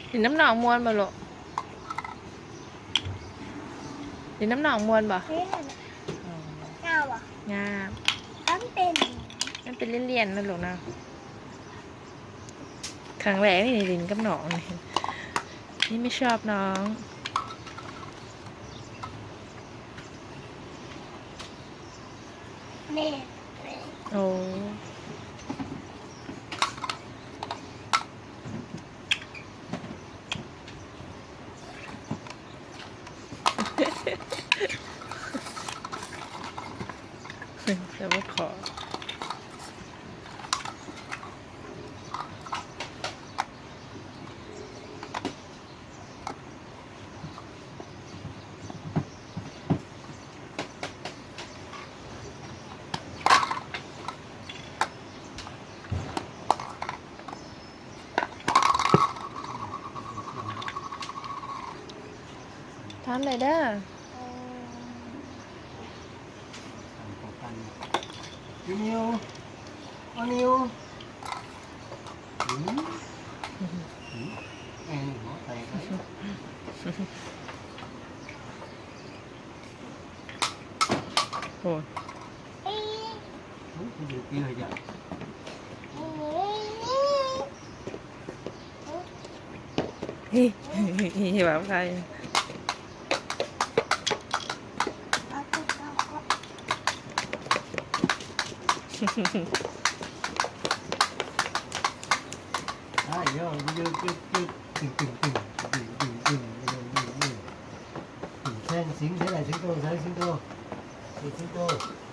ຫຼິ້ນນຳນ້ອງມ່ວນບໍ່ລູກ? ຫຼິ້ນນຳນ້ອງມ່ວນບໍ່? ເອີ ງາມບໍ່? ງາມ ມັນເປັນ ມັນເປັນຫຼຽນໆ ນະລູກນະ. ຄັ້ງແລກນີ້ຫຼິ້ນກັບນ້ອງນີ້ ນີ້ໄມ່ຊອບນ້ອງ. ແມ່ ໂອ້ ແຕ່ວ່າຂໍ ຖາມໄດ້ເດີ. ນິວ ໂອນິວ ອືມ ອືມ ແອງຫົວແຕກເລີຍ. ໂອ້ຍ ໂອ້ຍ ມັນເປັນປີເລີຍຈ້ະ. ເຮີ້ຍ ເຮີ້ຍ ເຮີ້ຍ ເຮີ້ຍ ເຮີ້ຍ ເຮີ້ຍ ເຮີ້ຍ ອ້າຍ ເອີ ເອີ ຕຶ້ງ ຕຶ້ງ ຕຶ້ງ ຕຶ້ງ ຕຶ້ງ ຕຶ້ງ ຕຶ້ງ ຕຶ້ງ ຕຶ້ງ ຕຶ້ງ ຕຶ້ງ ຕຶ້ງ ແຊງ ສິງ ໃສ່ໄດ້ ສິງໂຕ ໃສ່ສິງໂຕ ສິງໂຕ.